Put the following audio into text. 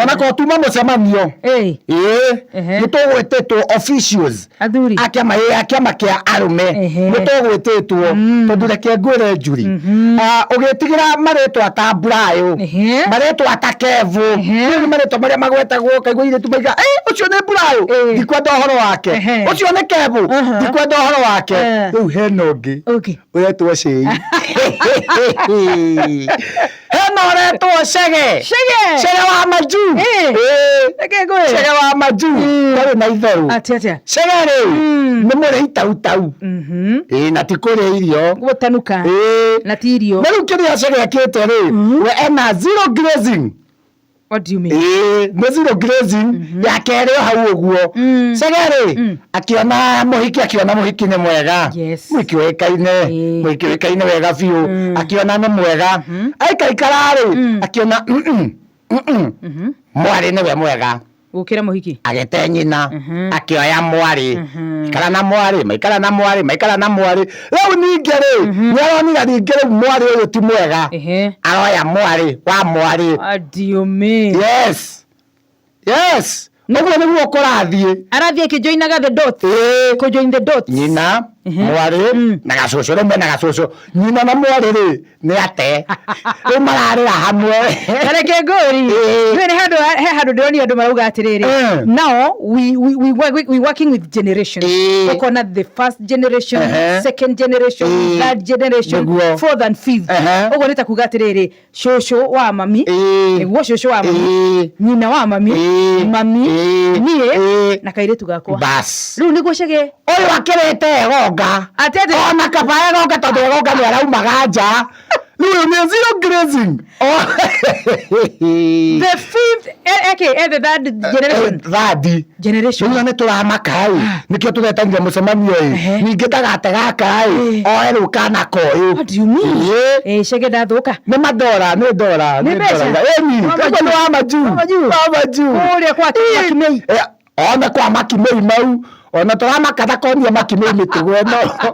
Ona ko tuma mucemanio. Ĩĩ. Ĩĩ. Ehe. Nĩ tũgwĩtĩtwo officials Athuri. a kĩama, ĩĩ, a kĩama kĩa arũme. Nĩ tũgwĩtĩtwo tondũ reke ngwĩre Njuri, ah, ũgĩtigĩra marĩtwa ta Mburayũ, marĩtwa ta Kevu, rĩu nĩ marĩtwa marĩa magwetagwo kaigua irĩtu maiga, "Ĩ, ũcio nĩ Mburayũ, ndikwenda ũhoro wake. Ũcio nĩ Kevu, ndikwenda ũhoro wake." Rĩu hena ũngĩ ũretwo Cĩi, hena ũretwo Cege. Cege. Cege wa Majuu. Ĩĩ. Ĩĩ. Reke ngwĩre. Cege wa Majuu ndarĩ na itherũ. Atĩ atĩa? Cege rĩ, nĩ mũrĩi tautau. Ĩĩ, na ti kũrĩa irio. Gũtanuka. Ĩĩ. Na ti irio. Na rĩu kĩrĩa Cege ekĩte rĩ, we ena zero grazing. What do you mean? Ĩĩ, nĩ zero grazing ya kerĩ o hau ũguo. Cege rĩ, akĩona mũhiki, akĩona mũhiki nĩ mwega. Mũhiki ũĩkaine, mũhiki ũĩkaine wega biũ, akĩona nĩ mwega. Aikaikara rĩ, akĩona mwarĩ nĩwe mwega. Gũkĩra mũhiki. Agĩte nyina, akĩoya mwarĩ, ikara na mwarĩ, maikara na mwarĩ, maikara na mwarĩ. Rĩu ningĩ rĩ, nĩ aronire ningĩ rĩu mwarĩ ũyũ ti mwega. Aroya mwarĩ wa mwarĩ. What do you mean? Yes, ũguo nĩguo kũrathiĩ. Arathiĩ akĩjoinaga the dots. Ĩĩ. Kũjoin the dots. Nyina, mwarĩ na gacũcũ, rĩu mena gacũcũ, nyina na mwarĩ rĩ, nĩ ate rĩu mararĩra hamwe. Na reke ngũri. Ĩĩ. Nĩ handũ, he handũ ndĩronire andũ marauga atĩrĩrĩ, now we working with generations. Ũkona the first generation, second generation, third generation, fourth and fifth. Ũguo nĩ ta kuga atĩrĩrĩ, cũcũ wa mami, nĩguo cũcũ wa mami, nyina wa mami, mami, niĩ na kairĩtu gakwa. Bas. Rĩu nĩguo Cege. Ũyũ akĩrĩte egonga. Atĩ atĩ? Ona kaba egonga tondũ egonga nĩ araumaga nja. Rĩu ũyũ nĩ zero grazing. Oh. The fifth, okay, the third generation. Third generation. Rĩu nĩ tũramaka ĩ, nĩkĩo tũretanire mũcemanio ĩ. Ningĩ ndagate gaka ĩ, oe rĩu kana koyũ. What do you mean? Ĩĩ. Eh, Cege ndathũka. Nĩ mandora, nĩ ndora, Nĩ nĩ mbeca? ndora. Ĩni, Wa koguo majuu. nĩ wa majuu. Wa majuu. Wa majuu. Kũrĩa kwa Ĩĩ. Makimei. Eh, ona kwa Makimei mau, ona tũramaka ndakonie Makimei mĩtugo ĩno.